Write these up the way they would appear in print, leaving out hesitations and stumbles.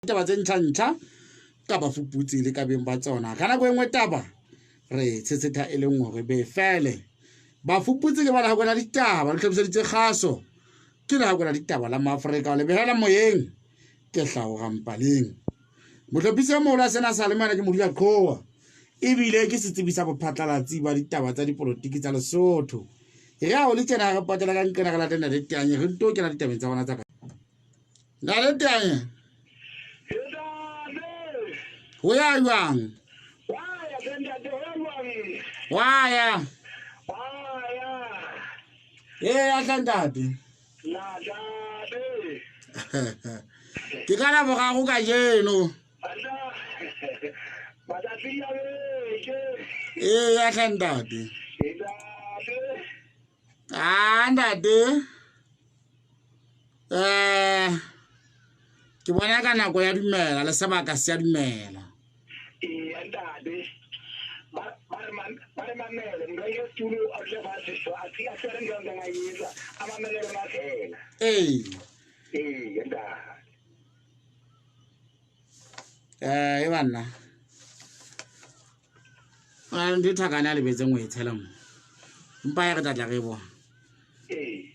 Taba tse ntjha-ntjha ka bafuputsi le ka beng ba tsona. Ka nako e nngwe taba re tshetsheta e le nngwe re be fele. Bafuputsi ke ba lehakwe la ditaba le hlophiseditse kgaso ke lehakwe la ditaba la Maafrika le behela moyeng ke hlaho rampaleng. Mohlophisi e moholo wa sena sa le mona ke Modula Qhowa ebile ke setsebi sa bophatlalatsi ba ditaba tsa dipolotiki tsa Lesotho. Re a o le tjena re potela ka nqena re late Ntate Teanye re nto kena ditabeng tsa rona tsa ka. Ntate Teanye. Ho ya jwang? Wa ya. Ee ya tla ntate. Ke ka la boraro kajeno. Ee ya tla ntate. Ah ntate. Eh ke bona ka nako ya dumela le sebaka se ya dumela. Ee ntate. Ba ba re mamele motho a nke setulo a dule fatshe so a se a se re ntho a ntseng a e etsa a mamele rona fela. Ee. Ee ntate. Eh e banna. A ntho e thakane a lebetseng o e tshela mo. Mpa ya re tla tla re e bona. Ee.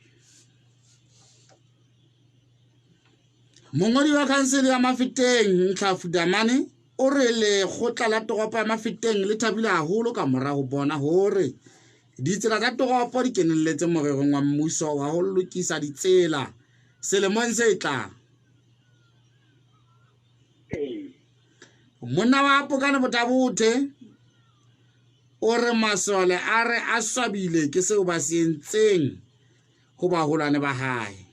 Mongodi wa khansele ya Mafeteng Ntlhafu Damane o re lekgotla la toropo ya Mafeteng le thabile haholo ka mora ho bona hore ditsela tsa toropo di kenelletse morerong wa mmuso wa ho lokisa ditsela selemong se tlang. Ee. Monna wa Pokane Botabothe o re masole a re a swabile ke seo ba se entseng ho baholwane ba hae.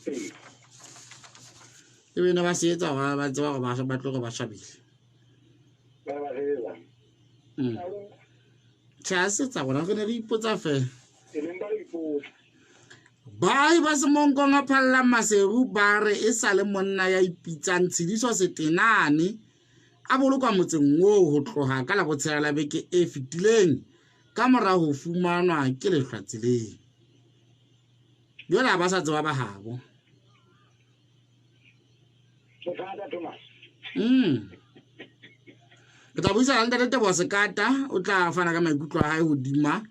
Ee. Ebe ne ba se etsa hore ba tseba hore ba tlo re ba swabile. Ba ba sebetsa. Tjhe, ha se tsa rona re ne re ipotsa fela. E neng ba re ipotsa. Baahi ba Semonkong a phallang Maseru ba re e sa le monna ya ipitsang Tshediso Setenane a bolokwa motseng oo ho tloha ka Labotshela la beke e fetileng ka mora ho fumanwa ke lehlwa tseleng. Jwale ha ba sa tseba ba habo. Bothata Thomas. Re tla buisana le Ntate Teboho Sekata, o tla fana ka maikutlo a hae hodima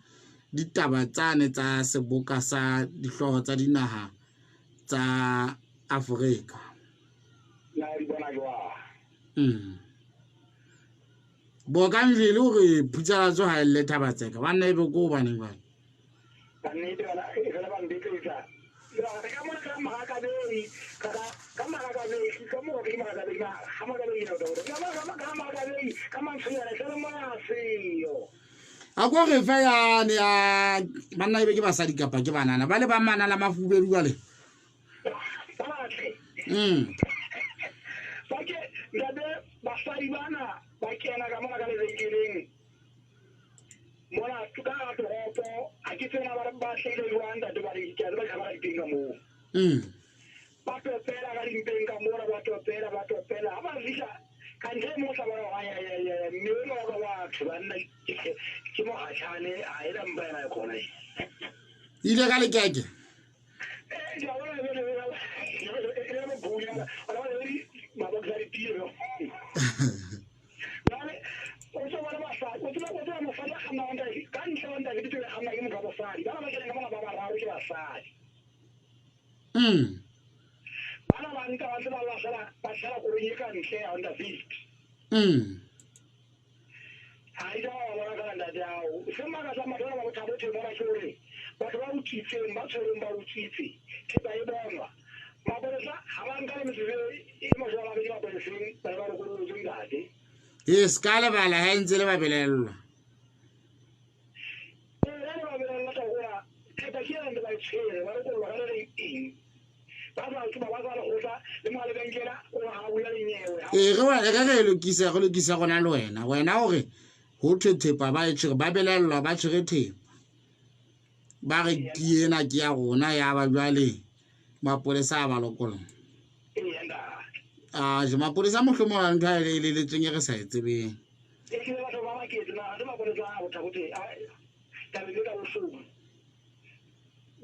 ditaba tsane tsa seboka sa dihlooho tsa dinaha tsa Afrika. Na di bona jwang? Bokang jele hore phutsalatso ha e lle Thabatseka. Banna ebe ko hobaneng jwale? Kannete bana e fela ba mbetletsa. Re ka mona ka Marakabei, ka ka Marakabei, ka mo ke Marakabei, ma ha Marakabei na o ka ka ka Marakabei, ka Mantsonyana se le mona seo. A ko re fe yane ya banna ebe ke basadi kapa ke banana ba le ba mana la mafubedu jwale. Ba batle. Ba ke ntate basadi bana ba kena ka mona ka lebenkeleng. Mona ka hara toropo ha ke tsena ba ba hlahile jwang ntate ba re ke a tseba ke ba dipeng ka moo. Ba topela ka dimpeng ka mona ba topela ba topela ha ba fihla ka ntho e mong tla bona hore ya ya ya mme o wa batho banna ke mohatjhane a ena mpa ena e khona. Ile ka lekeke. Eh ja bona le le le le bonya ba ba le maboksa ditiro. Jwale o tlo bona basadi, o tseba o tseba mosadi a kgannang Honda ka ntle Honda Fit e kganna ke motho wa mosadi. Bana ba keneng ka mona ba bararo ke basadi. Bana ba nka ba ntse ba lahlela ba tshela koloi e ka ntle ya Honda Fit. Ha e ja wa bona fela ntate ao. Se makatsang batho bana ba Bothabothe mona ke hore batho ba utswitseng ba tshwerweng ba utswitse thepa e bonwa. Mapolesa ha ba nka le metsotso e 20 mapoleseng ba ne ba lokollotswe ntate. Ee, se ka lebala ha e ntse le ba belellwa. Ee, ba ne ba belellwa taba hore thepa ke ena ntse ba e tshwere ba lokollwa ka le reng eng. Ba sa tseba ba sa lekgotla le mo lebenkela o ha bula lenyewe. Ee, re re re lokise re lokise rona le wena. Wena hore ho thwe thepa ba e tshwere ba belellwa ba tshwere thepa. Ba re ke ena ke ya rona ya ba jwale mapolesa a ba lokolla. Ee, ntate. A je mapolesa mohlomong a ntho a e leletsweng e re sa e tsebeng. E ke batho ba maketse na le mapolesa a Bothabothe a tabeng e ka bohloko.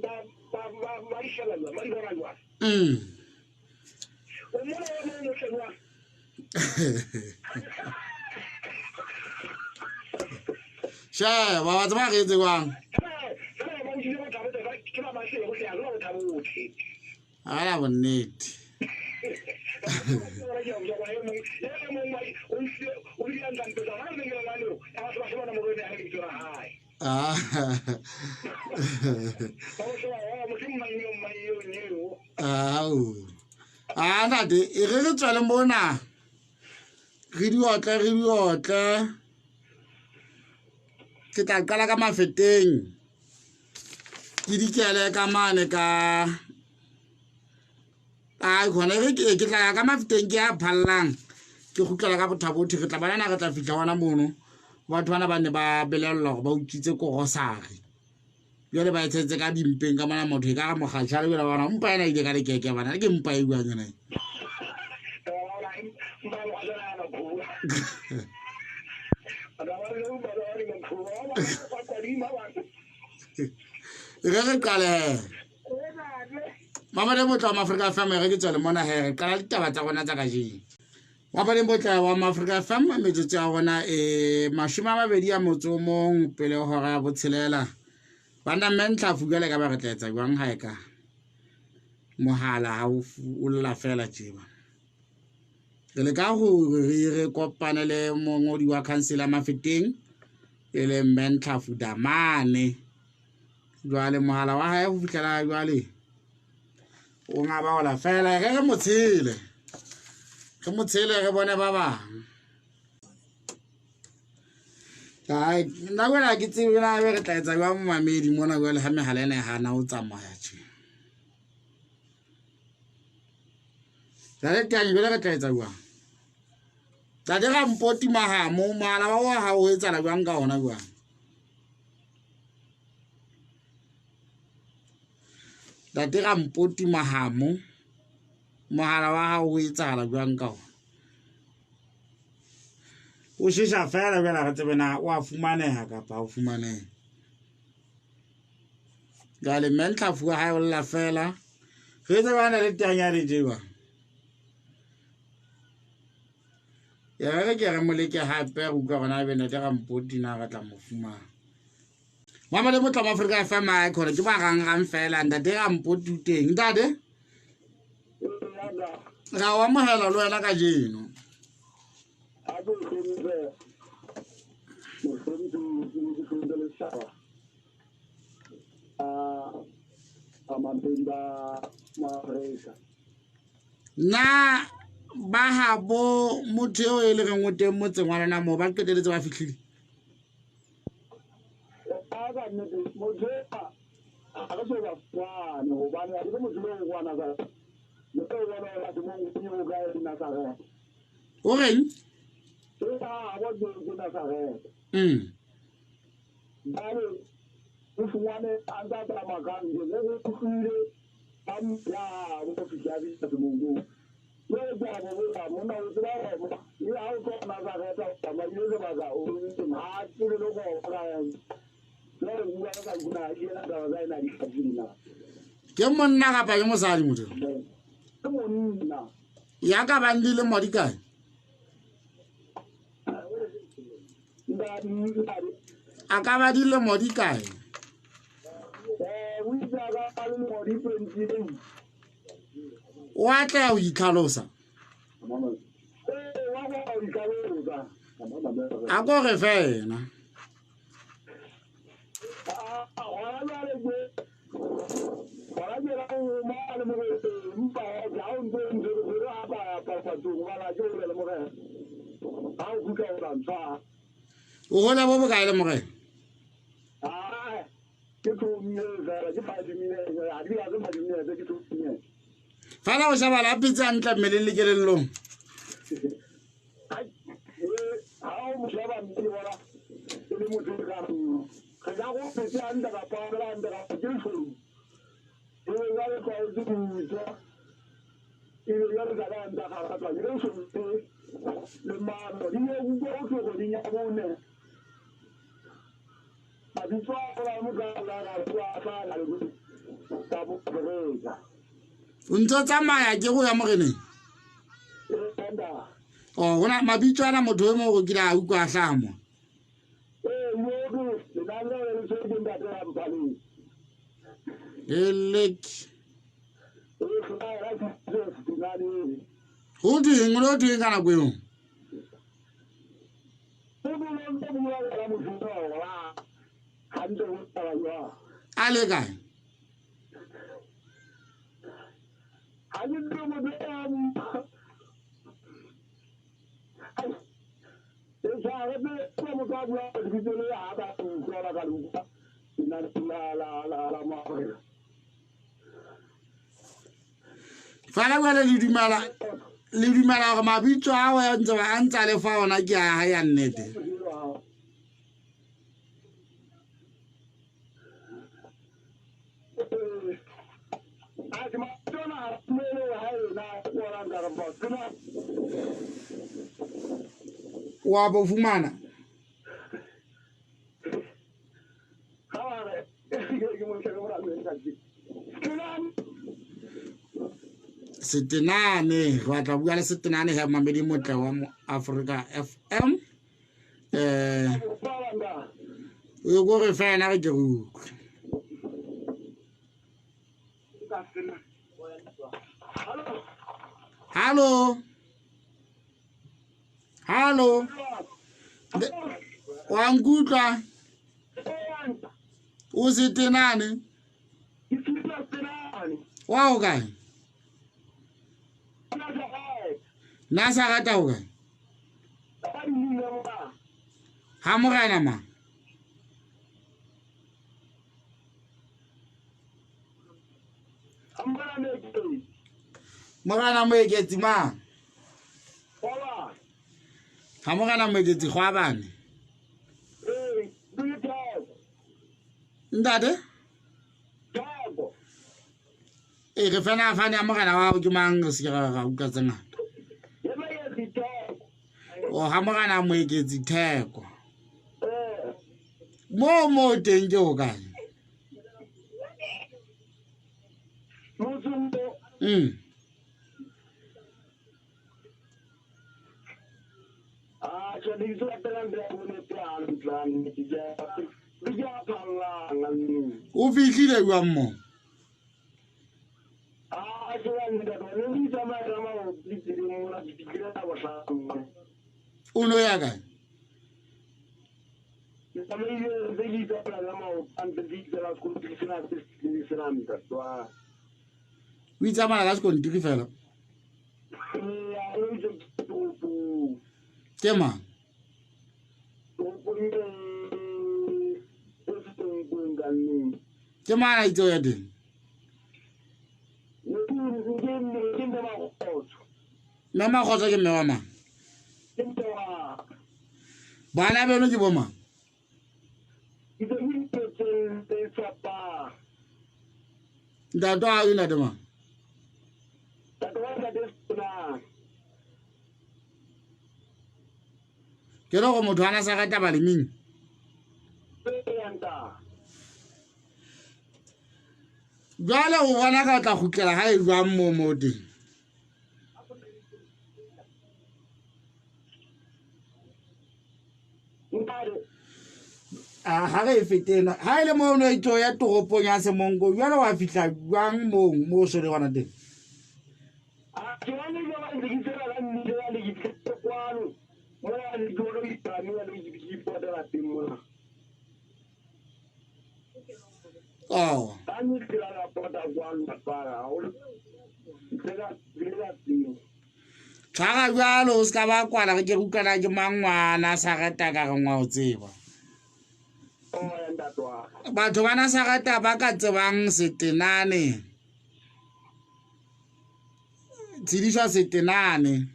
Ba ba ba ba di sheba jwang, ba di bona jwang? O mona o mong motle jwang? She ba ba tseba re etse jwang? Fela ba utlwile bothabothe, ke ba masego hle, a tseba bothabothe. Ha la bonnete. Ah. Ao. Ah, ntate, e re re tswele mona. Re di otle, re di otle. Ke tla qala ka Mafeteng. Ke dikele ka mane ka ai khona re ke tla ya ka Mafeteng ke ya phallang. Ke kgutlela ka Bothabothe re tla bona re tla fihla hona mono. Batho bana ba ne ba belellwa hore ba utswitse korosari. Jwale ba e tshetse ka dimpeng ka mona motho e ka re mokgatjha le jwale ba bona mpa ena ile ka lekeke bana ke mpa e buang yona. Re re qale. Mama le botla wa Afrika FM re ke tswele mona he re qala ditaba tsa rona tsa kajeno. Mama le botla wa Afrika FM metsotso ya rona e 21 pele hora ya botshelela. Bana mme Ntlhafu jwale ka ba re tla etsa jwang ha e ka mohala ha o lla fela tjeba. Re leka hore re kopane le mongodi wa council ya Mafeteng e leng mme Ntlhafu Damane. Jwale mohala wa hae ho fihlela jwale o ngabaola fela re re motshele. Re motshele re bone ba bang. Ai, nna jwale ke tsebe na re tla etsa jwang momamedi mona jwale ha mehala ena e hana ho tsamaya tje. Jwale teng jwale re tla etsa jwang? Tate ra mpoti mahamo mohala wa hao o etsala jwang ka hona jwang? Tate ra mpoti mahamo mohala wa hao o etsahala jwang ka hona? O shesha fela jwale re tsebe na o a fumaneha kapa ha o fumanehe. Jwale mme Ntlhafu wa hae o lla fela. Re etse bana le teng ya le jewa. Ya re ke re moleke hape re utlwa gona ebe ntate ra mpoti na re tla mo fumana. Mama le motla Afrika FM a khona ke ba rangrang fela ntate ra mpoti o teng. Ntate ra o amohela le wena kajeno. Na ba habo motho eo e le reng o teng motseng wa lona moo ba qeteletse ba fihlile? O reng? Ke monna kapa ke mosadi motho? Ke monna. Ya ka bang dilemo di kae? A ka ba dilemo di kae? O a tla ho itlhalosa? A ko re fela. O hola bo bokae le morena? Fela o sheba la pitsa ntle mmeleng le kelellong. O ntse o tsamaya ke go ya moreneng? O gona mabitso ana motho e mongwe go kile a utlwa a hlaha mo. Elek. Go tweng o le o tweng ka nako eo? A le kae? Fela jale le dumela le dumela gore mabitso ao a ntse a ntse a le fa ona ke a ya nnete. Wa bo fumana? Setenane re batla bua le Setenane he mamedi motle wa mo Africa FM. O ko re fela re ke re utlwe. Hallo, hallo, wa nkutlwa? O Setenane wa o kae? Nna sa rata o kae? Ha morena ma morena moeketsi mang? Ha morena moeketsi go abane ntate. E re fela fane ya morena wa ke mang re se ke ra utlwa tse ngata. O ha morena moeketsi theko. Mo mo teng ke o kae? O fihlile jwang mo? O no ya kae? O itsamaya ka sekontiri fela? Ke mang? Ke mang a itse o ya teng? Mme Makgotso ke mme wa mang? Bana beno ke bo mang? Ntate wa hao ke ntate mang? Ke re gore motho a na sa rata baleming. Jwale o bona ka o tla kgutlela ha e jwang mo mo teng? Ha re e fetena ha e le mo no itso ya toropong ya Semonko jwale wa fihla jwang moo mo o sole gona teng? Oh. Tshwara jwalo o se ka ba kwala re ke re utlwana ke mangwana sa rata ka re ngwa o tseba. Batho bana sa rata ba ka tsebang Setenane. Tshediswa Setenane.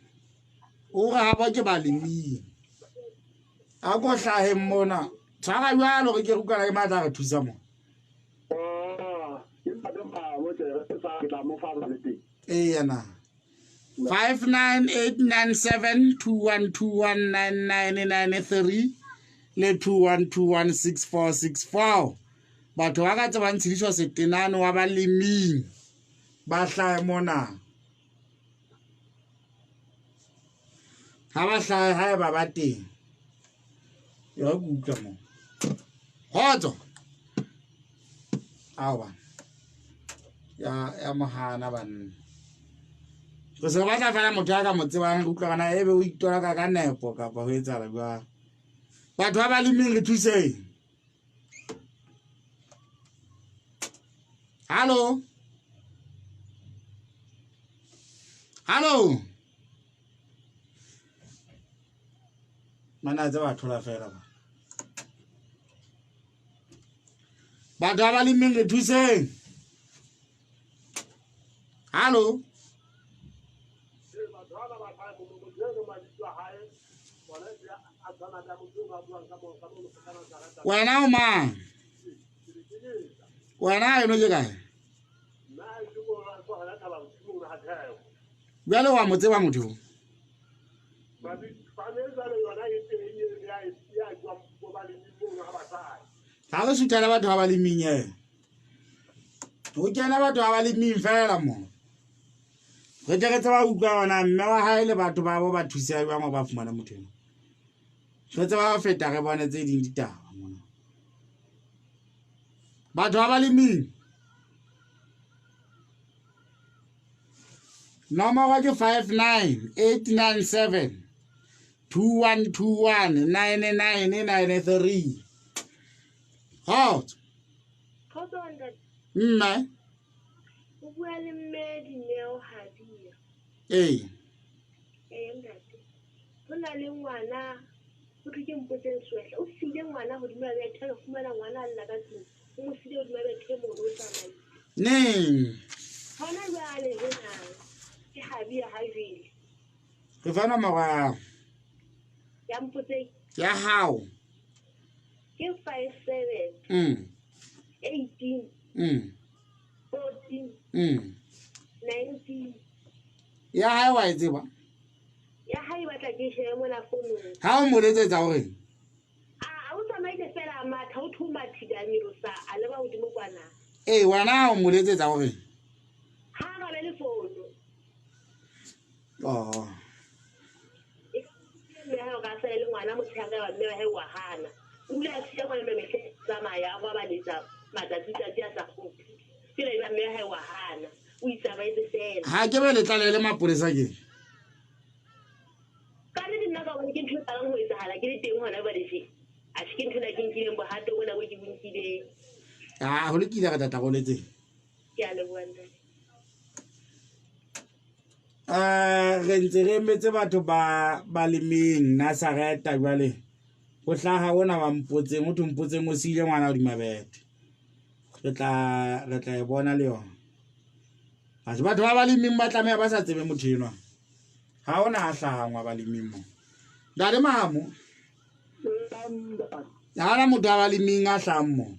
O re ha ba ke baleming. A ko hlaheng mona. Tshwara jwalo re ke re utlwana ke matla re thusa mo. Ee na. 59897 21219993 le 21216464. Batho ba ka tsebang Tshediswa Setenane wa baleming. Ba hlahe mona. Ha ba hlahe ha eba ba teng. Ya ke utlwa mo. Kgotso. Ao bana. Ya mohana banna. Re se re batla fela motho ya ka mo tsebang re utlwa gona ebe o itola ka nepo kapa ho etsahala jwang. Batho ba ba lemeng re thuseng. Hallo. Hallo. Mana tse ba thola fela ba. Batho ba ba lemeng re thuseng. Hallo. Wena o mang? Wena eno ke kae? Jwale wa mo tseba motho? Ha re suthela batho ba ba lemeng he. Ho kena batho ba ba lemeng fela mo. Re tle re tseba utlwa ona mme wa hae le batho ba bo ba thuseha jwang hore ba fumane motho eno. Re tseba ho feta re bone tse ding ditaba mona. Batho ba ba lemeng. Nomoro ke 59897 2121 9993. Kgotso. Kgotso ntate. Mme. O bua le mme Dineo Habia. Ee. Ee ntate. Ho na le ngwana ho thwe ke Mpotseng Swehla. O siile ngwana hodima bethe, re fumana ngwana a lla ka tlung. O mo siile hodima bethe mono o tsamaile. Neng? Hona jwale jena ke Habia ha jwele. Re fa nomoro ya hao. Ya Mpotseng. Ya hao. Ke 57. 18. 14. 19. Ya hae wa e tseba? Ya hae batla ke shebe mona founung. Ha o mo letsetsa o reng? A o tsamaile fela matha o thuma thidamirosa a leba hodimo kwana. Ee, wena ha o mo letsetsa o reng? Ha a rabe le founu. Oh. Mme ha o ka sa le ngwana motshehare wa mme wa hae wa hana. O dula a siya ngwana mme mehle tsamaya a robaletsa matsatsi tsatsi a sa kgutle. Pele eba mme wa hae wa hana. O itsamaetse fela. Ha ke be le tlalele mapolesa ke. Ka nnete nna ka hobane ke ntho e qalang ho etsahala ke le teng hona jwale tje. Atjhe ke ntho ena ke nkileng bohato bona bo ke bo nkileng. Ah, ho lokile re tla tla roletseng. Ke a leboha ntate. Re ntse re emetse batho ba ba lemeng Nazareta jwale. Ho hlaha ona wa Mpotseng, ho thwe Mpotseng o siile ngwana hodima bethe. Re tla e bona le yona. Batho ba ba lemeng ba tlameha ba sa tsebe motho enwa. Ha ona a hlahang wa ba lemeng mo. Ntate Mahamo. Ha ona motho wa ba lemeng a hlahang mo.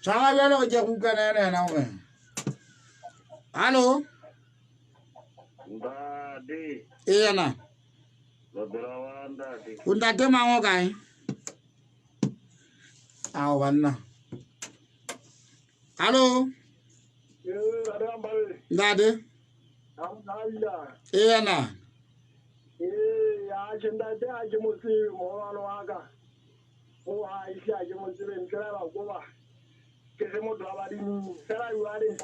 Tshwara bjalo re ke re utlwana yena yena hore. Hallo? Ntate. Ee na. Wa ntate. O ntate mang o kae? Ao banna. Hallo? Ntate. Ee na. Ee, a ke ntate a ke mo tsebe moholo wa ka. O ha ise a ke mo tsebe ntle ba koba. Ke se motho wa badimo fela jwale.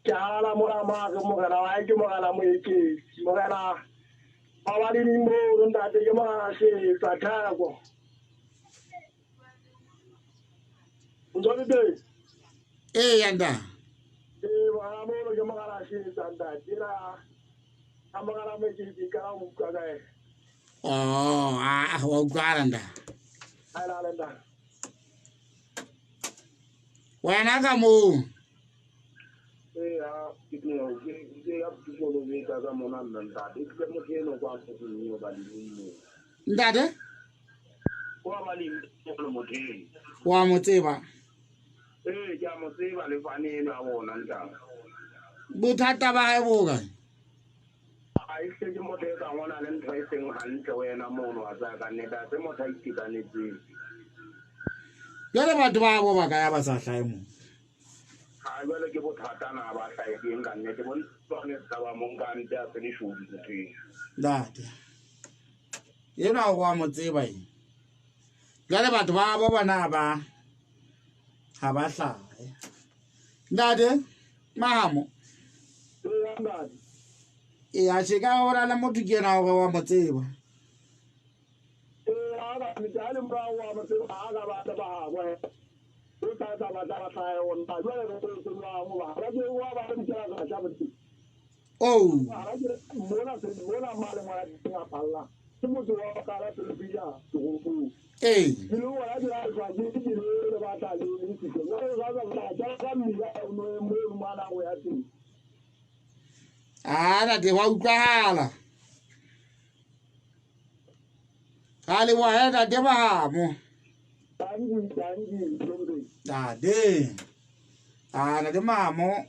Ke halala mora ma ke morena wa ke morena moeketsi morena wa badimo mo ntate ke morena se tsa thako. Ntsone teng? Ee ya nda. Ee morena mo ke morena se tsa ntate la a morena moeketsi ka la utlwa kae. Oh, a wa utlwa nda. A la le nda. Wena ka mo. Ee, ke ke ya puso ka mona nna ntate. Ke motho eno kwa motseng eo baleming moo. Ntate? Kwa balemi motho eno. Wa mo tseba? Ee, ke a mo tseba le fane eno a bona ntate. Bothata ba hae bo kae? A e se ke motho e kang o na le ntho e seng hantle ho yena mono a tsaya ka nnete, a se motho a itekanetseng. Jwale batho ba bo ba ka ya ba sa hlahe moo. Ha jwale ke bothata na ba hlahetseng ka nnete bo ntswane se ba mo nka nte a se leshodu motho eno. Ntate. Enwa o wa mo tseba eng? Jwale batho ba bo bona ba ha ba hlahe. Ntate Mahamo. Ee, ntate. Ee, a tjhe ka ho na le motho ke yena hore wa mo tseba. Ee, ha ka nnete ha le morao wa mo tseba ha ka batla ba habo he. O tla tla batla ba hlahe ona. Jwale re tlo jwang hoba ha ba ke wa ba re dikela tsa tla botse. Oh. Ha ba ke mona se mona male ngwana teng a phalla. Ke motse wa qala pele pija toropong. Ee. Ke le wona ke a tswa ke ke le batla le le fihlo. Jwale ba ba tla ka mmila o no mo mwana go ya teng. A ntate wa utlwahala. Ra leboha he ntate Mahamo. Dankie, dankie, Mthompheki. Ntate. A ntate Mahamo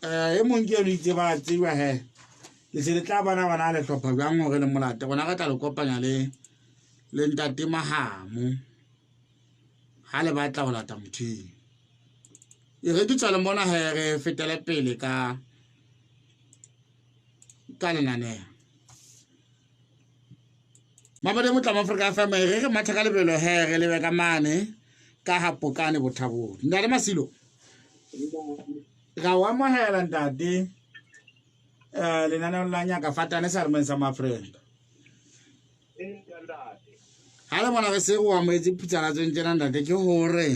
e mong ke eno itse ba tseba he. Le se le tla bona bona le hlopha jwang hore le molate. Rona re tla le kopanya le le ntate Mahamo. Ha le batla ho lata motho eo. E re ke tswa le mona he re fetele pele ka ka lenaneo. Mabadi Motlamo Afrika FM e re re matha ka lebelo he re lebe ka mane ka ha Pokane Bothabong. Ntate Masilo. Ra o amohela ntate lenaneong la Nyaka Fatane Salemeng sa Maafrika. Ee, ntate. Ha le bona re se re o amohetse phutsana tsweng tjena ntate ke hore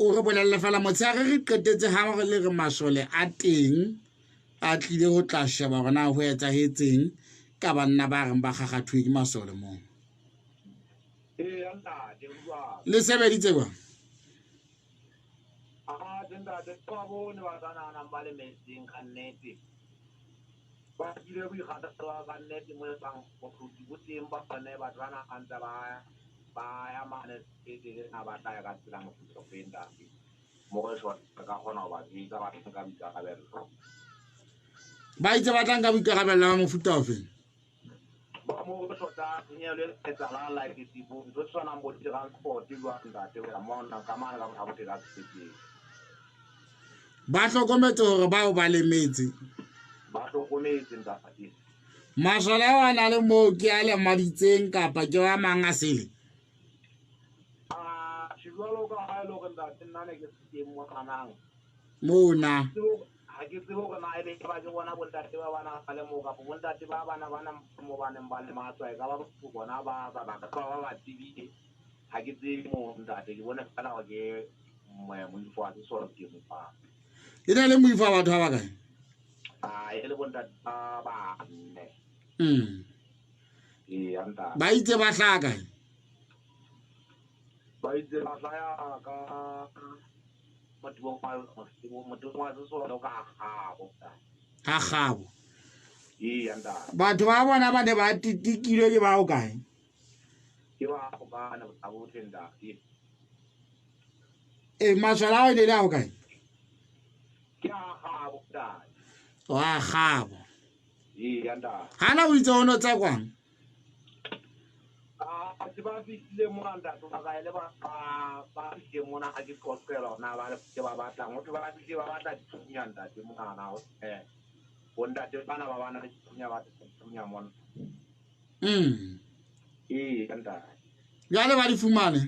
o re bolelle fela motshehare re qetetse ha re le re masole a teng a tlile ho tla sheba hore na ho etsahetseng ka banna ba reng ba kgakgathuwe ke masole moo. Ee, ntate, o jwalo. Le sebeditse jwang? Ah, ntate, ba bone ba ka nahanang ba le metsing ka nnete. Ba kile boikgathatso ba nnete mo e bang bohloki bo teng ba bone batho ba na ntse ba ya mane sepetlele na ba tla ya ka tsela mofuta ofeng ntate. Mo re short re ka kgona ho ba jwetsa ba tla nka boikarabello. Ba itse ba tla nka boikarabello ba mofuta ofeng? Ba mo re shota tshenyehelo e etsahalang like ntho tse tshwanang bo di-transport jwang ntate ho ya mona ka mane ka mora boteka sepetlele. Ba hlokometse hore bao ba lemetse. Ba hlokometse ntate. Masole ao a na le moo ke a lemaditseng kapa ke wa mang a sele? Ah, jwalo ka ha e le hore ntate nna ne ke se teng monanang. Mona. Ha ke tsebe hore na ebe ba ke bona bontate ba bana ba le moo kapa bontate ba bana bana mo ba neng ba lematswa e ka ba bona ba ba ba ka ba ba tsebile. Ha ke tsebe mo ntate ke bone fela hore ke moifo wa sesole ke mo fa. E ne le moifo wa batho ba bakae? Ah, e le bontate ba bane. Ee, ntate. Ba itse ba hlaha kae? Ba itse ba hlaya ka motho wa sesole ka kgabo. Ha kgabo. Ee, ntate. Batho ba bona ba ne ba titikilwe ke bao kae? Ke ba Pokane botlhe ntate. Ee, masole ao e ne le ao kae? Ke a kgabo ntate. Wa kgabo. Ee, ntate. Hana o itse o no tsa kwang? Ah, ke ba fihlile mona ntate wa ka e le ba fihlile mona ha ke qoqela hore na ba ke ba batlang. Ho thwe ba fihlile ba batla dithunya ntate monana. Bontate bana ba bana le dithunya ba dithunya mona. Ee, ntate. Jwale ba di fumane?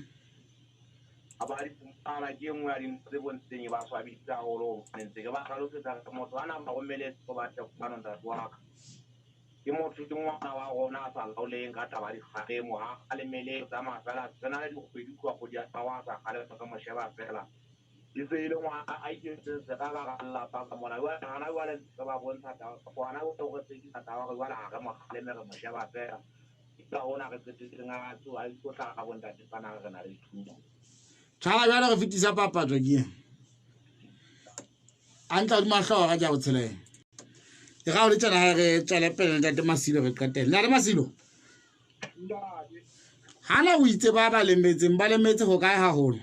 Ha ba di fumana ke e nngwe ya dintho tse bontseng e ba swabisitse haholo hobane ntse ke ba hlalosetsa re motho ana ba romeletse ho batle kwano ntate wa ka. Ke motho ke ngwana wa rona a sa laoleng ka taba dikgalemo ha a lemele o tsamaya fela re na le dikgwedi tloha kgwedi ya tharo a sa kgalema re mo sheba fela. E se e le ngwana a iketseng se ka ka lelapa ka mona. Jwale hana jwale re ba bontsha taba hana jwale re tsekisa taba hore jwale ha re mo kgaleme re mo sheba fela. Ke ka hona re qetelletseng a tsoha a itlo hlaha ka bontate bana re na le dithunya. Tshwara jwale re fetisa papatso ke ena. A ntla hodima hlooho ka ja botshelela. E ga o le tsena re tswele pele ntate Masilo re qetelle. Ntate Masilo. Ntate. Hana o itse ba ba lemetseng ba lemetse ho kae haholo?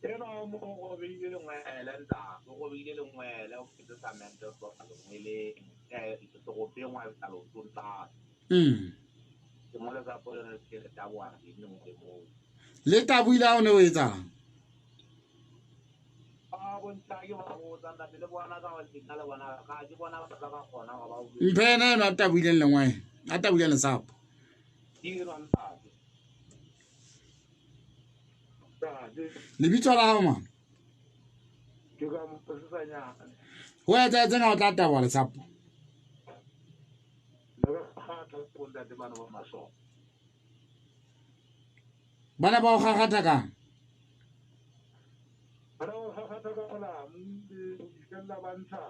Ena o mo robehile lengwele ntate, o robehile lengwele o fetse samente o tloga lengweleng, seropeng wa etsa leotong tlase. Ke mo lesapo lene le ke le taboha teng lengwele moo. Le tabohile ha o ne o etsang? A bontsha ke ba botsa ntate le bona ka teng le bona ka ke bona ba tla ba kgona hore ba utlwe. Mphe ena eno a tabohileng lengwele, a tabohileng lesapo. Ke enwa ntate. Ntate. Lebitso la hao mang? Ke ka Mosesanyane. Ho etsahetseng ha o tla taboha lesapo? Ne re kgatha bo ntate bana ba masole. Bana ba o kgakgatha kang? Bana ba o kgakgatha ka molamu le ho fihlella ba ntsha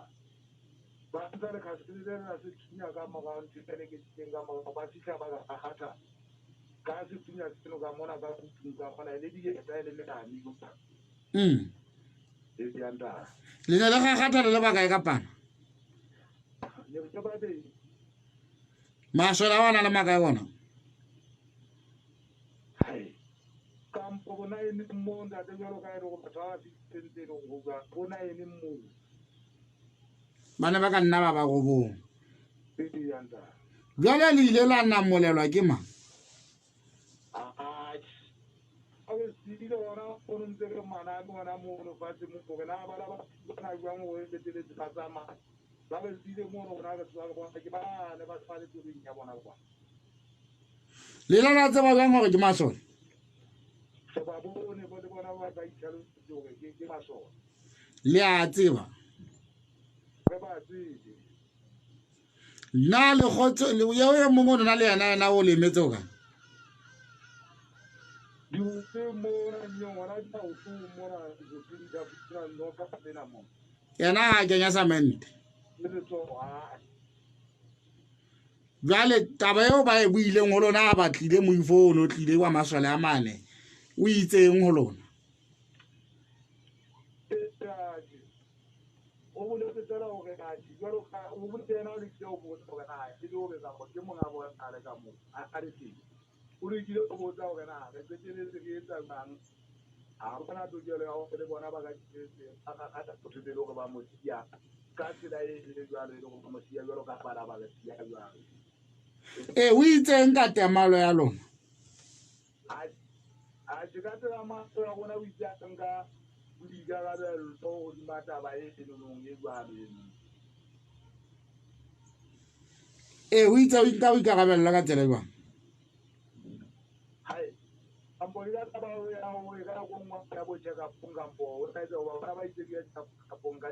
ba ntsha lekhasele le la sethunya ka morao ntho e lekeditseng ka morao ba fihla ba kgakgatha ka sethunya seno ka mona ka kutung ka mona e le dieta e le melami. E ya ntate. Le ne le kgakgatha le le bakae ka pana? Ne re babedi. Masole a ona le makae ona? Hai. Kampo bona e ne mo ntate jwalo ka e le gore batho ba ba fihletseng tse leng go bua bona e ne mo. Bana ba ka nna ba ba robong. Ee, ya ntate. Jwale le ile la namolelwa ke mang? Atjhe. A re siile hona o ntse re ngwana ke hona mono fatshe mo hore na bana ba bona jwang hore qeteletse ba tsamaya. Ba re siile mono rona re tswa re bona ke bane ba tshware tseleng ya bona kwa. Le ile la tseba jwang hore ke masole? Re ba bone bo le bona ba ba itlhalositse hore ke masole. Le a tseba? Re ba tsebe. Na le kgotso le eo e mongwe o na le yena yena o lemetse o kae? Diotse mona nyong hona diaotong mona dioteng di a fihla noka tsena mo. Yena ha a kenya samente. Le letsoho ha. Jwale taba eo ba e buileng ho lona ha ba tlile moifo o no tlile wa masole a mane o itseng ho lona? O boletse fela hore atjhe jwalo ka o boletse yena o lekile ho botsa hore na e le hore kapa ke monga bona a le ka moo a le teng. O lekile ho botsa hore na re qeteletse re etsa jwang. Ha bona tokelo ya hore le bona ba ka qeteletse ba kgakgatha motho pele hore ba mo siya ka tsela e le jwalo e le hore ba mo siya jwalo ka bana ba re siya jwalo. O itseng ka temalo ya lona? Atjhe ka tsela mahlo ya rona o itse a nka boikarabelo hodima taba e nonong e jwalo eno. O itse o nka boikarabelo ka tsela e jwang? Hai, kampo ke ka taba ya hore ka nako nngwe ya bo check-up-ong kampo o tla etsa hoba bona ba itse ke ya check-up-ong ka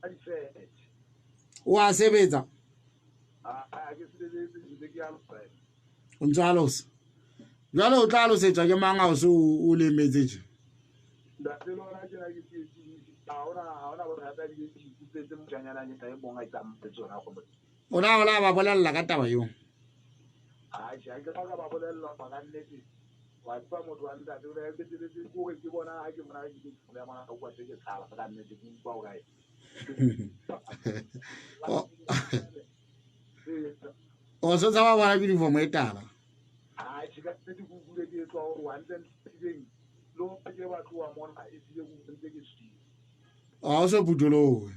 ka difete. O a sebetsa? Ha ke sebetse ntse ke alosa. O ntse alosa. Jwale o tla alosetswa ke mang ha o se o lemetse tje? Ntate le hona tjena ke tsietsing, ha hona bothata ebile ke ikutlwetse motjhanyana e mong a itsamaye le tsona kgwebo. O na o la ba bolella ka taba eo? Atjhe, ha ke ka ba bolella hoba ka nnete wa tseba motho wa ntate o ne a qeteletse ke hore ke bona ha ke bona ke ke ya mona ka utlwa se ke tshaba ka nnete ke utlwa hore O se tshaba bona uniform e tala. Atjhe, ka nnete ke utlwile ke etswa hore hantle ntle le hore ke ba tloha mona e tlile ke ntse ke swile. Ha o so phuthulohe.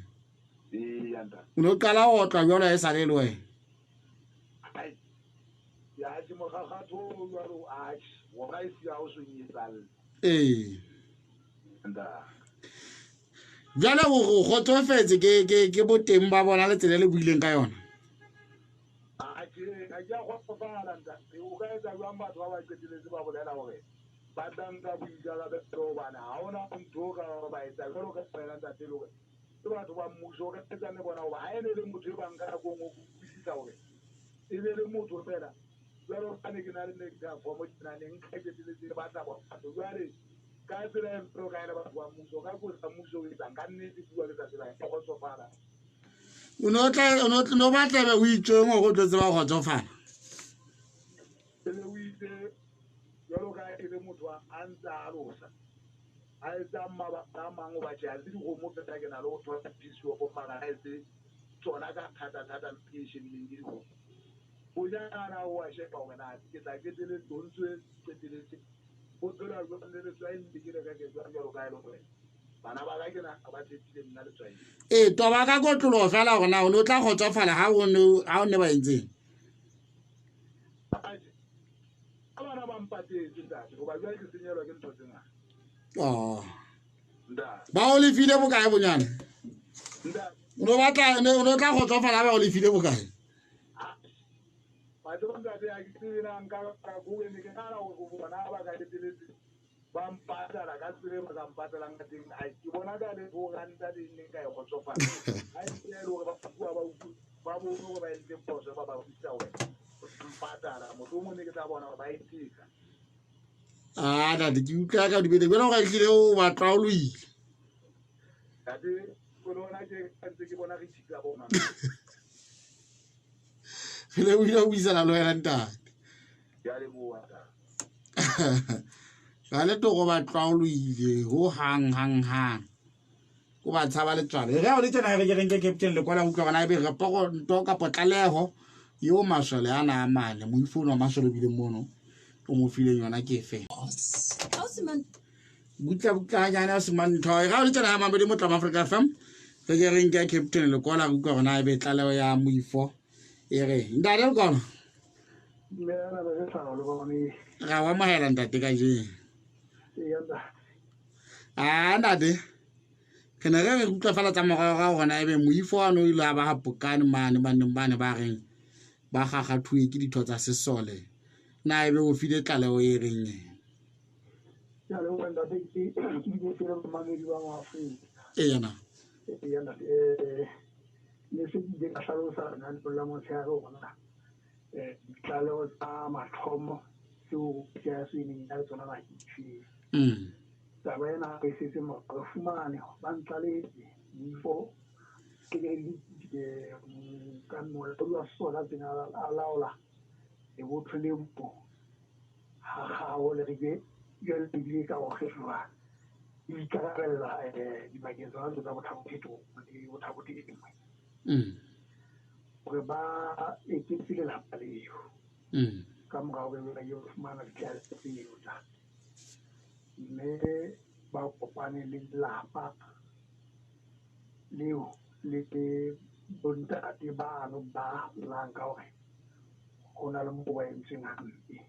Ee, ya ntate. O no qala ho otlwa jwalo ha e sale le wena. Ai. Ya atjhe mokgakgatho o jwalo atjhe, wona e siya o so nyetsalle. Ee. Ntate. Jwale o kgotsofetse ke boteng ba bona le tsela e le buileng ka yona? Atjhe, ha ke a kgotsofala ntate. O ka etsa jwang batho ba ba qeteletse ba bolela hore ba tla nka boikarabelo hobane ha hona ntho o ka ba etsa jwalo ka wena ntate le hore ke batho ba mmuso o ka etsang le bona hoba ha e ne le motho e bang ka nako e nngwe o utlwisisa hore e be le motho fela jwalo ka ne ke na le nectar form tjena ne nka qeteletse ke batla batho jwale ka tsela e mpe o ka ele batho ba mmuso ka kosa mmuso o etsang ka nnete bua ke sa tsela ke kgotsofala. O no tla o no batla be o itseng hore o tlo tseba ho kgotsofala. E be o itse jwalo ka e le motho a ntse a alosa. A etsang mabaka a mang hoba tjhe, ha se dikgomo fela ke na le ho thola pisopo mara ha e se tsona ka thata-thata ntho ke e shebileng ke dikgomo. Bojana o a sheba hore na ke tla qetelletse ho ntso qetelletse ho phelwa jwang le letswai le ke le reke jwang jwalo ka ha e le hore bana ba ka ke nahana ba tshepile nna letswai. Ee, toba ka kotloloho fela hore na o ne o tla kgotsofala ha o ne ha o ne ba entseng. Atjhe, ha bana ba mpatetse ntate hoba jwale ke senyelwa ke ntho tse ngata. Oh. Ntate. Ba o lefile bokae bonyane? Ntate. O ne o batla o ne o tla kgotsofala ha ba o lefile bokae? Wa tseba ntate ha ke tsebe na nka ka bue ne ke nahana hore bona ba ka qetelletse ba mpatala ka tsela e ba ka mpatalang ka teng. Ai ke bona ka le bo ranta le ne nka e kgotsofala. Ha e se e le hore ba bua ba utlwe ba bone hore ba entse phoso ba ba busa wena. Mpatala mohlomong ne ke tla bona hore ba e teka. Ah, ntate ke utlwa ka dibete jwale gore ehlile o ba tlwaolohile. Ntate o lona ke ntse ke bona re thika bona. Re lebohile ho buisana le wena ntate. Ke a leboha ntate. Jwale toro ba tlwaolohile ho hang hang hang. O ba tshaba letswalo. E re ha o le tjena re ke re nke captain Lekola utlwa hore na ebe reporto kapa tlaleho eo masole ana a mane moifo ono wa masole o bileng mono o mo fileng yona ke efe. Butla butla hanyane a semantho. E re ha o le tjena ha Mamedi Motlamo Africa FM re ke re nke captain Lekola re utlwa hore na ebe tlaleho ya moifo e re ntate Lekola. Ra o amohela ntate kajeno. A ntate re ne re re utlwa fela tsa moraorao hore na ebe moifo wa o ile a ba hapokane mane baneng bane ba reng ba kgakgathuwe ke ditho tsa sesole. Na ebe o file tlaleho e reng e? Ke a leboha ntate ke ke le mamedi wa Afrika. Eya na. Eya ntate ne se ke ile ka hlalosa lenaneong la motshehare hore na ditlaleho tsa mathomo tseo PIS e neng e na le tsona na ke difeng. Taba ena e setse morao re fumane ba ntlalehetse moifo ke ka molaodi wa sona tsena a laola lebotho leo ha kgao le re ke jwale ebile ka ho kgethoha e ikarabella dibakeng tsona tseo tsa Bothabo le Bothabo e nngwe. Hore ba eketse lelapa leo. Ka mora hore ba yo fumana ditlaleho tseo tsa mme ba kopane le lelapa leo le bontate bano ba llang ka hore ho na le moo ba entsweng hampe.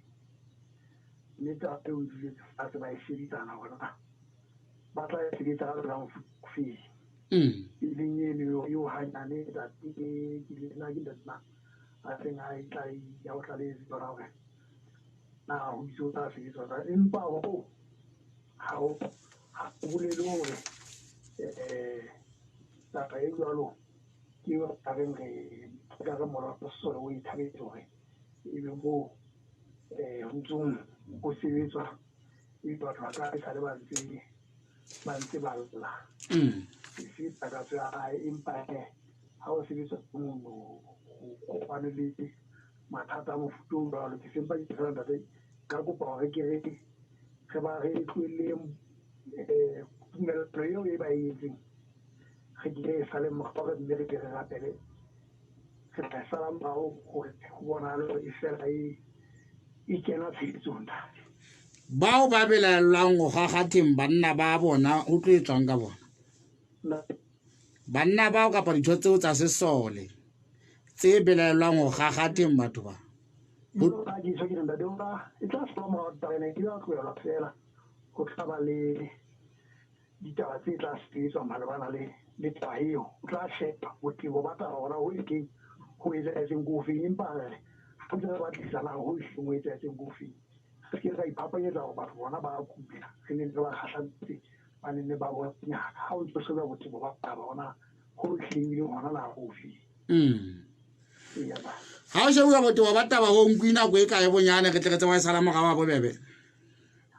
Mme taba eo e duletse fatshe ba e shebisana hore na ba tla e sebetsa ka tsela mofuta ofeng. E leng eno eo hanyane ntate ke le na ke ntate mang a seng a e tla ya o tlalehetse yona hore na ho itse o tla sebetswa jwang. Empa hoo ha ho bolele hore taba e jwalo ke eo re reng re ka re molao wa sesole o e thabetse hore ebe moo ho ntsong ho sebetswa ebe batho ba ka esale ba ntse ba lla. E se takatso ya hae empa hee ha o sebetswa mono ho kopane le mathata a mofuta o jwalo. Ke sempa ke fela ntate ka kopa hore ke re re ba re tlohelleng tumellano eo e ba e entseng re ke re e sale morao re mme re ke re rapele re tla e sala morao hore ho bonahale hore e fela e kena tshebetsong ntate. Bao ba belaellwang ho kgakgatheng banna ba bona ho tlo etswang ka bona? Banna bao kapa ditho tseo tsa sesole tse belaellwang ho kgakgatheng batho ba. E tla sala morao taba ena e tla tlohelwa fela ho tla ba le ditaba tse tla sebetswa malebana le taba eo. O tla sheba botebo ba taba hore ho ekeng ho etsahetseng ko ofeng empa re ha ntse re batlisisa na ho ehleng ho etsahetseng ko ofeng. Re se ke ra iphapanyetsa hore batho bona ba kula re ne re ba kgahlantse ba ne ne ba bona ngaka ha o ntso sheba botebo ba taba hona ho ehleng e leng hona na ho ofeng. Eya ba. Ha o shebuwa botebo ba taba ho nkuwe nako e kae bonyane re tle re tsebe ho e sala morao ha bobebe?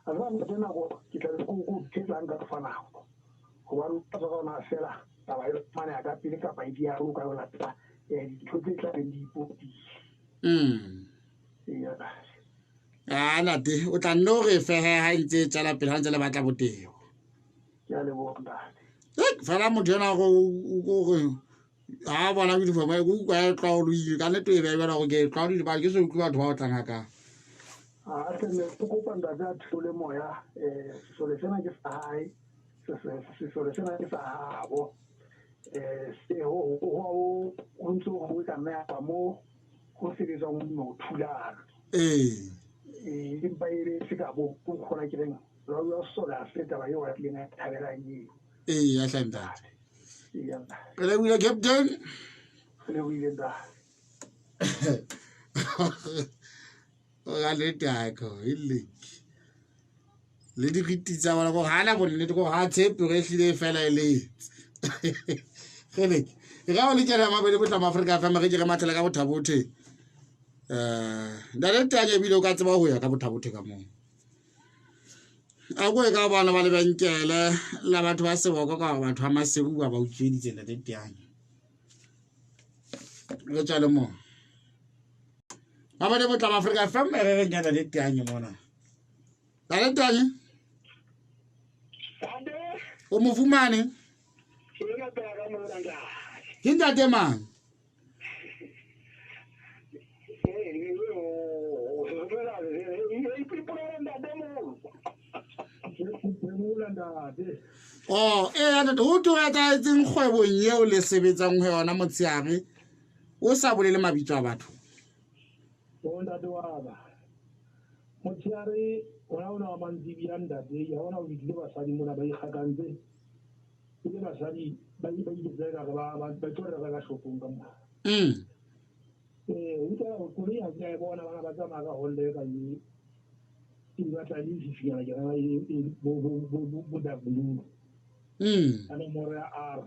A tseba ntate nako ke tla be ke o thetsang ka fa nako. Hobane o tla tswa ka ona fela taba e fumaneha ka pele kapa e diya ho ka ho latela dintho tse tla beng di ipopile. Eya. Ah ntate o tla nne o re fehe ha e ntse e tswela pele ha ntse le batla botebo. Ke a leboha ntate. Fela motho ena gore ga bona uniform e utlwa e tlwaoloile ka nnete e beebela gore ke e tlwaolile ba ke se utlwe batho ba otlang ga kang. A tle ke kopa ntate a theole moya, sesole sena ke sa hae, sesole sena ke sa habo. Se ho ntse ho ka nna ya ba mo ho sebetswang ho thulana. Ee. Empa e be se ka bo kgona ke reng jwalo sesole ha se taba eo a tlileng a thabelang eo. Ee, ya hle ntate. Ee, ntate. Re lebohile captain. Re lebohile ntate. Ka nnete akho ileki le diriti tsa bona gore ga na bonnete gore ga tshepe gore e hlile e fela e letse geleke e ka ba le kena mabedi botlamo Afrika FM re ke re mathela ka bothabothe ntate Tanya ebile o ka tseba ho ya ka bothabothe ka moo a ko e ka bana ba lebenkele la batho ba seboko ka gore batho ba Maseru ba ba utsweditse ntate Tanya re tswa le moo mabedi botlamo Afrika FM re re kena le Tanya mona. Ntate Tanya o mo fumane ke ntate mang? Oh, ee ntate ho tho etsahetseng kgwebong eo le sebetsang ho yona motshehare o sa bolele mabitso a batho? O ntate wa ka motshehare ona ona wa mantsibuya ntate ya bona o fihlile basadi mona ba ikgakantse e le basadi ba iketsa ekare ba tlo reka ka shopong ka mona. Ee, utlwa koloi ha ke a e bona bana ba tsamaya ka Honda e kang e batla e lefifinyana ke rana e bo dark blue. Ka nomoro ya R.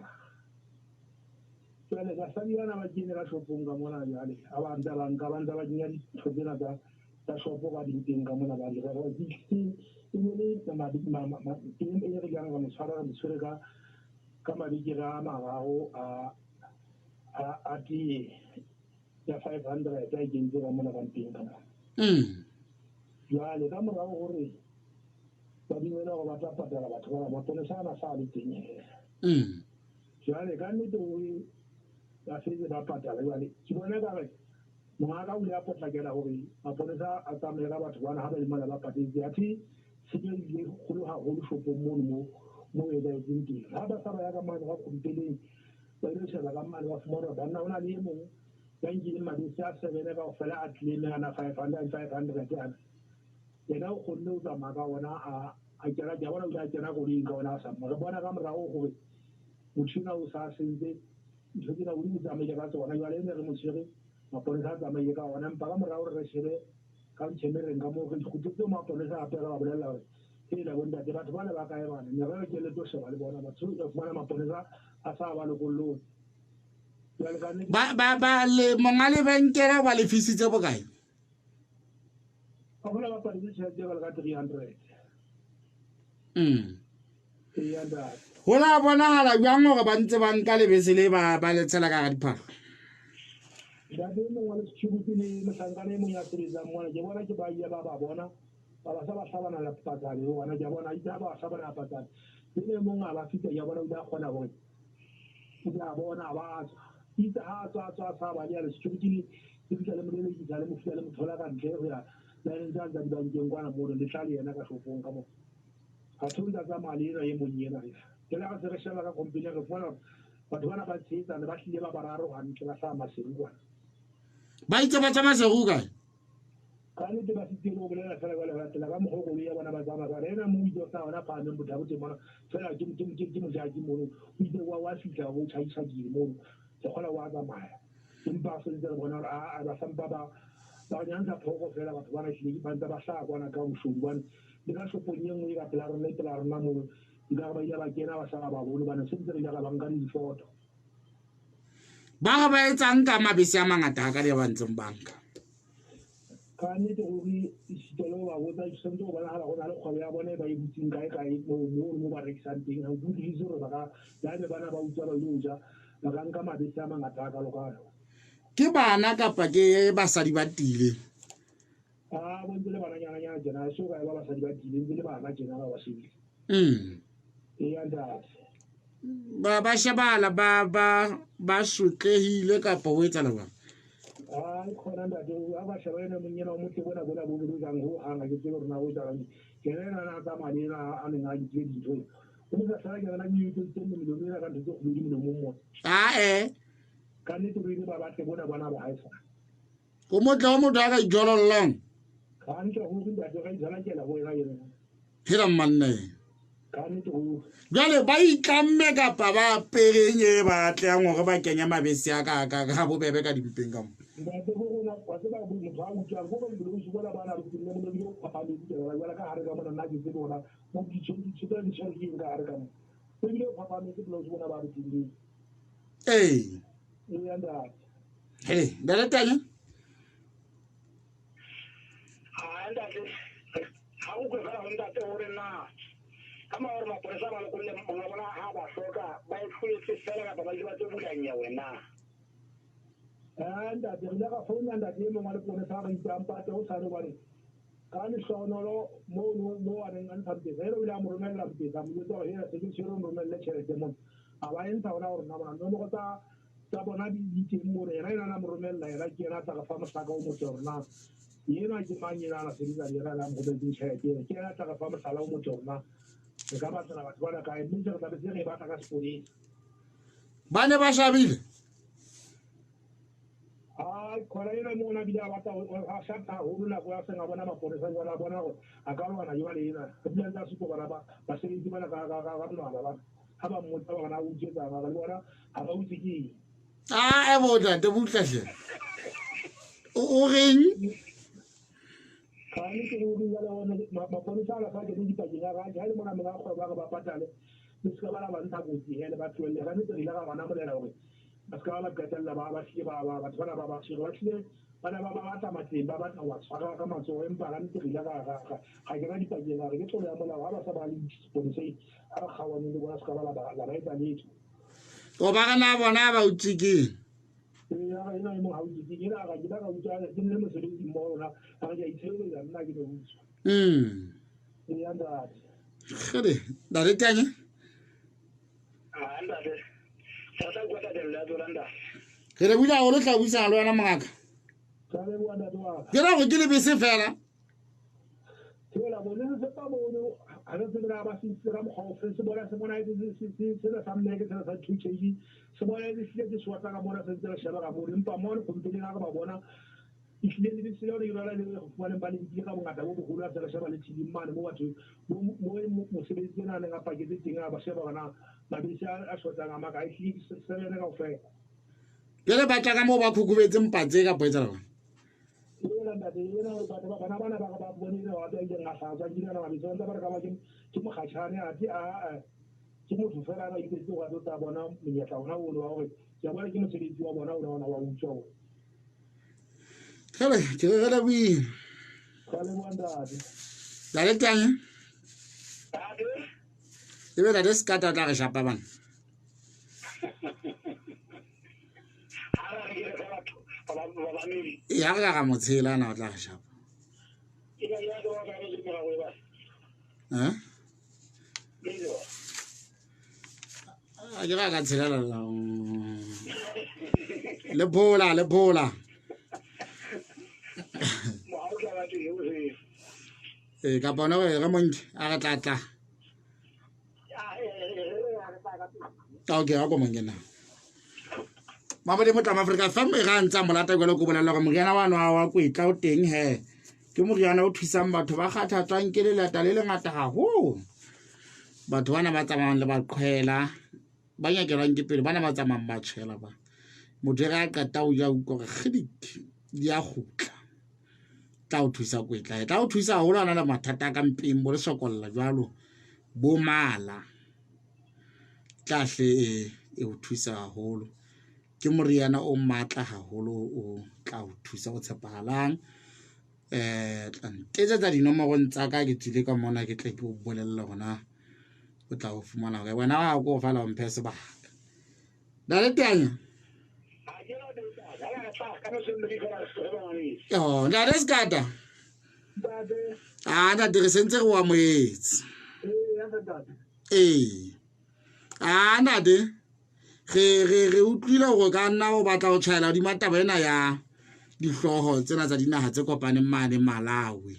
Jwale basadi bana ba kene ka shopong ka mona jwale ha ba ntse ba nka ba ntse ba kenya dintho tsena tsa shopo ka dinteng ka mona ba di reka. E ne le e re jang re mo tshwara re mo tshwere ka mabekere a mararo a tee ya 500 a kentse ka mona ka mpeng ka mona. Jwale ka morao hore ba dumele hore ba tla patala batho bana, maponesa ana sa le teng hee. Jwale ka nnete hore ba fetse ba patala jwale ke bona ka re mongaka o ile a potlakela hore maponesa a tsamaye ka batho bana ha ba le mona ba patetse. Athe tshenyo e ile kgolo haholo shopong mono mo etsahetseng teng. Ha ba sa ba ya ka mane ka kgompeleng ba ile sheba ka mane ba fumana hore banna ho na le e mong ya nkileng mabese a 7 kaofela a tlileng ana 500 500 ana. Yena o kgonne ho tsamaya ka ona a kena ke a bona o ile a kena koloing ka ona a sa re bona ka morao hore motho enwa o sa sentse ntho tsena o di tsamaile ka tsona. Jwale e ne re mo tshwere maponesa a tsamaile ka ona, empa ka morao re shebe ka ntšhemereng ka moo re kgutletse maponesa hape re ba bolella hore hela bontate batho bana ba kae bana ne re re ke le tlo sheba le bona batho re fumana maponesa a sa ba lokollotse. Jwale ka nnete Ba le monga lebenkele ba lefisitse bokae? Ba hola ba patetse tjhelete jwalo ka 300. Eya ntate. Ho la bonahala jwang hore ba ntse ba nka lebese le ba le tshela ka hara diphahlo? Ntate e mong wa le security le mohlankana e mong ya sebetsang mona ke bona ke ba ile ba ba bona ba ba sa ba hlabana la patsane bona ke bona itse ha ba hlabana la patsane le le mong a ba fihla ke bona o ile a kgona hore o ile a bona a ba tswa itse ha a tswa a tswa a sa ba le ya security le le fihla le molelekisa le mo fihla le mo thola ka ntle ho ya line tsa tsa dibankeng kwana mono le tla le yena ka shopong ka mo ha thwe o ntse a tsamaya le enwa e mong ena. Jwale ha re se re sheba ka company re fumana hore batho bana ba tshehetsana ba hlile ba bararo hantle ba hlaha Maseru kwana. Ba itse ba tswa Maseru kae? Ka nnete ba sitile ho bolela fela jwale ho latela ka mokgwa o koloi ya bona ba tsamaya ka ena mo itse o hlaha hona phahameng bothaboteng mona fela ke mojaki mono o itse wa fihla o tjhaitjhakile mono ke kgola wa tsamaya empa a sentse re bona hore a ba sampa ba ba nyantsha phoko fela batho bana hlile ba ntse ba hlaha kwana ka boshodu bane le ka shopong e nngwe e ka pela rona e pela rona mono ekare ba ile ba kena ba sala ba bone bane sentse re ile ra ba nka le difoto. Ba re ba etsang ka mabese a mangata ha ka le ba ntseng ba nka? Ka nnete ruri esita le ho ba botsa ke santse ho bonahala ho na le kgwebo ya bona e ba e butseng kae kae moo ba rekisang teng. Ha ke utlwisise hore ba ka le haebe bana ba utswa ba ilo ja ba ka nka mabese a mangata a kalo-kalo. Ke bana kapa ke basadi ba tiileng? A bo ntse le bananyana-nyana tjena, ha e so ka e ba basadi ba tiileng, ntse le bana tjena ba ba shebile. Eya ntate. Ba ba shebala ba ba ba sotlehile kapa ho etsahala jwang? Ai khona ntate, ha ba sheba ena monyena o motle bona bona bo bolokang ho hang, ha ke tsebe hore na o etsahalang. Ke yena ena a tsamaya le ena a neng a nkile dintho. O ne sa hlala ke yena ke utlwetse melomo ena ka ntho tse kgubedu molomong mona. Ae. Ka nnete re ile ba batle bona bona ba haesale. O motle wa motho a ka ijolollang. Hantle ruri ntate, ra ijala ho wena ena. Hela mmanne. Ka nnete ruri. Jwale ba itlamme kapa ba apereng e ba atlehang hore ba kenye mabese a ka ka ka bobebe ka dimpeng ka mo? Ntate bo rona wa tseba motho a utswang ko ba boloi bona ba na le tsene mo le phaphametse ke ba jwala ka hare ka mona, nna ke tsebe hona mo ditso ditso tsa ditshwere ke eng ka hare ka mo. Ebile o phaphametse boloi bona ba re tsene. Ee. Ee ntate. Hey, ntate Tanya. Ha ntate, ha o utlwe fela ho ntate hore na ka mora hore mapolesa ba lokolle monga bona ha ba hloka ba e tlohetse fela kapa ba ile ba tlo bula nyewe na? Ntate, re ile ra founa ntate e mong wa leponesa a re itse a mpate ho sane hobane ka lehlohonolo mono moo a neng a ntsha mpetsa ena o ile a mo romella mpetsa, a mo jwetsa hore hela se ke tshwere o nromelle tjhelete mona. A ba e ntsha hona ho rona mona, nomoro tsa tsa bona di di teng mono. Yena ena a mo romella yena ke yena a tla re fa mohlaka o motle hore na enwa ke mang ena a na sebetsa le yena a mo rometseng tjhelete ena. Ke yena a tla re fa mohlala o motle hore na re ka batlela batho bana kae, mme se re tlabe se re e batla ka sepolesa. Ba ne ba shabile? Ai, khona ena mona bile a batla a shapa haholo nako ya seng a bona mapolesa jwale a bona hore a ka lwana jwale ena. Re bile ntse a supa bana ba basebetsi bana ka ka ka monwana bana. Ha ba mmotsa ba bona o utswetsang, a re le bona ha ba utswe ke eng. Ah, e bo ntate butla hle. O reng? Ka nnete ruri jwale ona mapolesa a la sa kene dipakeng a re ha le mona monga kgwebo a re ba patale le se ka ba la ba ntsha kotsi he le ba tlohelle. Ka nnete re ile ra ba namolela hore ba se ka ba qetella ba ba hlile ba ba batho bana ba ba tshwere ba hlile bana ba ba batla matleng ba batla ho ba tshwara ka matsoho, empa ka nnete re ile ra ra ra ra kena dipakeng ra re ke tlolo ya molao ha ba sa ba le sepoleseng ha re kgaohaneng le bona se ka ba la ba la ba etsa letho. O ba re na bona ba utswe keng? Ee, a re ena e mong ha utswe keng ena, a re ke ba ka utswa ke nne mosebetsi mmoho lona, a re ke a itshireletsa nna ke no utswa. Ee, ntate. Kgele, ntate Tanya. Ah, ntate. Re tla utlwa tatello ya tsona ntate. Re lebohile haholo tla buisana le wena mongaka. Ka leboha ntate wa ka. Ke ra hore ke lebese fela. Fela bone se fepa mono ha re tsebe na ba se ntse ka mokgwa ofe, se bona se bona se sena sa mmeke sena sa 2 kg se bona e hlile ke swatla ka mona se ntse re sheba ka mono, empa mono kompeneng ha re ba bona ehlile lebese leo le lona le re fumaneng ba le nkile ka bongata bo boholo ha se re sheba le tv mane mo batho mo mosebetsi ena a neng a paketse teng a ba sheba hore na mabese a shotang a makae, ehlile ke seven kaofela. Jwale ba tla ka moo ba khukhubetseng patse kapa etsahala jwang? Ena ntate ena batho ba bana bana ba ba bone ena wa ileng a hlatswa ke ena mabese ba ntse ba re ka ba ke ke mokgatjhane athe a ke motho fela ba iketse hore a tlo tla bona monyetla ona ono wa hore ke a bona ke mosebetsi wa bona ona ona wa utswa ona. Kgele, ke re re lebohile. Ka leboha ntate. Ntate Tanya. Ntate. Ebe ntate Sekata o tla re shapa bana. Ha re ke re fa batho ba ba Ee, ha re ka ra mo tshela na o tla re shapa. Ke ka ya ka ka re ke ra go ba. Eh? A ke ra ka tshelela la. Le phola, le phola. Mo tla ba teng o se. Ee, kapa ona re monke a re tla tla. Okay, a ko monke na. Mamodi Motlama Afrika FM e ga ntsa molata jalo ko bolela gore moriana wa nwa wa kwetla o teng he. Ke moriana o thusang batho ba kgathatswang ke lelata le lengata haholo. Batho bana ba tsamayang le baqhwela ba nyakelwang ke pele bana ba tsamayang ba tshwela ba. Motho e re a qeta ho ja utlwa hore kgidik di a kgutla. Tla o thusa kwetla. E tla o thusa haholo ha o na le mathata a ka mpeng bo le sokolla jwalo bo mala. Tla hle e o thusa haholo. Ke moriana o matla haholo o tla o thusa o tshepahalang. Tla ntetsetsa dinomorong tsa ka ke tswile ka mona ke tle ke o bolelle hore na o tla o fumana kae. Wena ha ko fela o mphe sebaka. Ntate Tanya. Oh, ntate Sekata. Ah, ntate re sentse re o amohetse. Ee, a ntate, re utlwile hore ka nna o batla ho tjhaela hodima taba ena ya dihlooho tsena tsa dinaha tse kopaneng mane Malawi.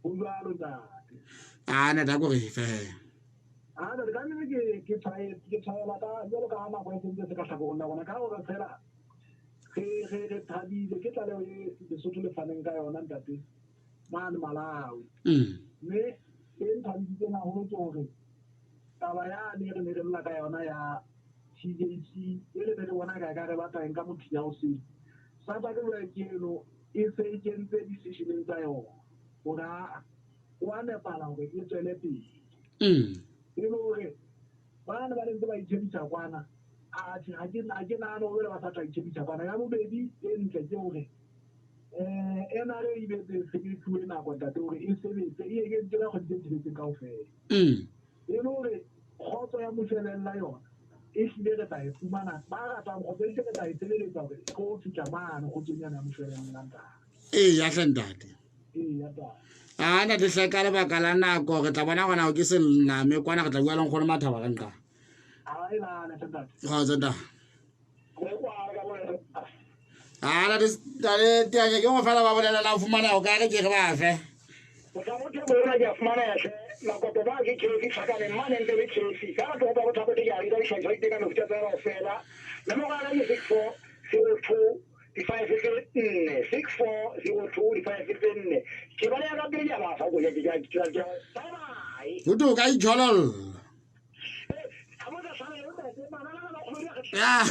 Ho jwalo ntate. A ntate, a ko re fe. A ntate, ka nnete ke tshwaela ka jwalo ka ha nako e sentse se ka hlakoreng la rona, ka hore fela re thabile ke tlaleho e Lesotho le faneng ka yona ntate mane Malawi. Mme e nthabisitseng haholo ke hore taba yane re ne re lla ka yona ya TJC e re ne re bona ka re batla eng ka mothinya o sele. Sa ke jwale ke eno e se e kentse decisioneng tsa yona hore o a nepala hore e tswele pele. E le hore bana ba ntse ba itshebisa kwana, atjhe ha ke nahane hore ba sa tla itshebisa kwana. Ya bobedi e ntle ke hore NRA e betse se e fuwe nako ntate hore e sebetse, e ekeditswe ka kgwedi tse tsheletseng kaofela. E le hore kgotso ya moshwelella yona e hlile re tla e fumana, ba ratang kgotso e hlile re tla e sebeletsa hore e tlo fihla mane kgotsong yana ya moshwelella ntate. Ee, ya hle ntate. Ee, ya ntate. A ntate hle, ka lebaka la nako re tla bona gona ke se name kwana, re tla bua le nkgono Mathaba ka nqa. Ha e lale hle ntate. Kgotso ntate. A ntate, ntate Teanya ke go fela ba bolela la o fumana o ka re ke re ba fe. Motho bona ke a fumaneha hle. Makopo ba ke KFC tlhakaneng mane ntse le KFC. Ka batho ba bothapo ke a reka dihlahiswa di teng ka mefuta tsa kaofela. Nomoro ya ka ke 6402 5 tse 4, 6402 5 tse 4. Ke baleha ka pele, ke a ba fa ko ke ke ke bye bye. Ho to ka itjhololla. Ha mo sa hlale ntate, bana ba kgone re. Ya.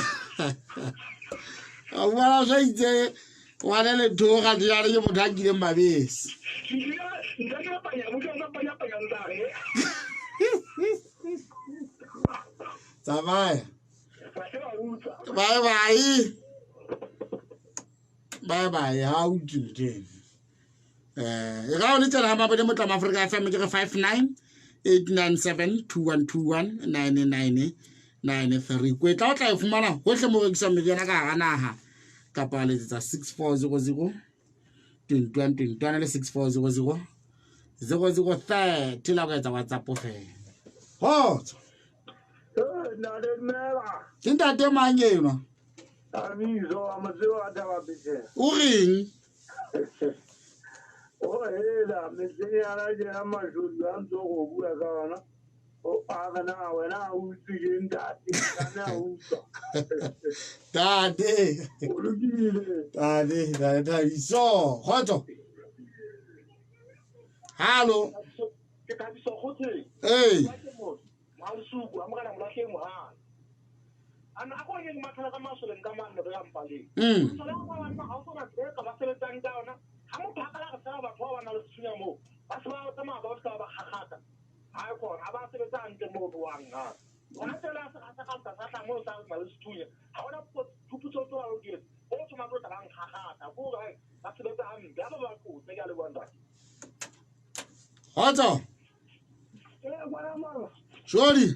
O bona sa itse wa le lethoga jale ke motho a kileng mabese. Ntate ke panya, motho a panya panya ntare. Tsamaya. Ba se ba utlwa. Bye bye. Bye bye, ha o utlwe ke. E ga o le tsena ha mabone motlama Africa FM ke re 59 897 2121 99 93. Kwetla o tla e fumana hohle mo rekisang meriana ka hara naha, kapa letsetsa 6400 21 21 le 6400 0030 la go etsa WhatsApp fela. Kgotso. Ntate, dumela. Ke ntate mang enwa? Abizo wa motseo wa Thaba Peter. O reng? O hela metseng ya la jena mashodu a ntse go bua ka ona. O a re na wena ha o utlwe ke ntate, ka na utlwa. Tate. O lokile. Tate, tate Thabiso. Kgotso. Hallo. Ke Thabiso Kgotheng. Ee. Mausuku amogela molahleng mohale. Ana a go ke mathata ka masoleng ka manne re mpaleng. Masole a banna ha o sona tseka ba sebetsang ka ona. Ha motho a kala re tsela batho ba ba nang le sethunya moo. Ba se ba tsamaya ba se ba gagata. Ha e khona ha ba sebetsa hantle moo boang ha. Hona tsela se ga sa sa tla moo sa na le sethunya. Ha ona phuputso tso ba lo di. O tsoma tlo tla bang gagata. Ko re ba sebetsa hampe. Ha ba ba qotse ke a le bua ntate. Kgotso. Eh ngwana mama. Jodi.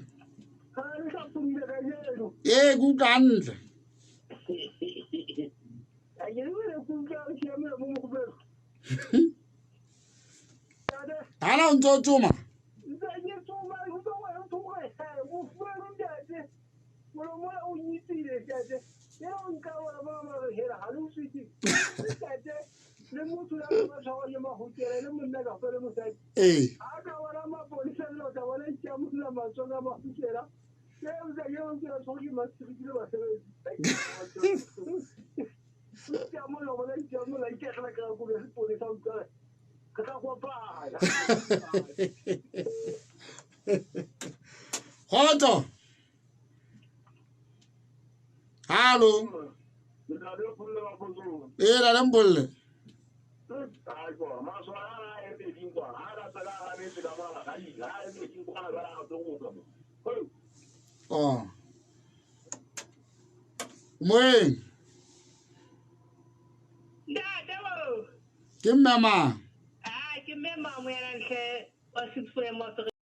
Ha re sa pumile ka jeno. Ee, ke utlwa hantle. A ke re ke utlwa o siamela mo mogobeng. Tate. Hala o ntse o tsoma? Ntse ke tsoma, ke utlwa ngwana o tsoma, he, mofubedu ntate. Molomo o nyitsile ntate. E o nka bona ba ba re hela ha le utlwe ke. Ntate, le motho ya ba tshwarwa ke mahokela le monna ka le mosadi. Ee. Ha ka bona maponesa le o tla bona itšamolla matsoho ka mahokela. Ke ntse ke ntse ke tshwarwa ke mastriki le basebetsi. Itšamolla bona itšamolla iketla ka koloi ya sepolesa o utlwa re tla kopana. Kgotso. Hallo. Ntate Pholle wa Kgotsong. Ee, la le mpolle. Ai ko, masole a a emetseng kwana, ha ka tsela a metse ka mona bakganni, ha a emetseng kwana jwale a tlo go utlwa mo. Oh. Moeng. Ntate o. Ke mme mang? Ah, ke mme Mamoyana ntle wa 64 mo Afrika.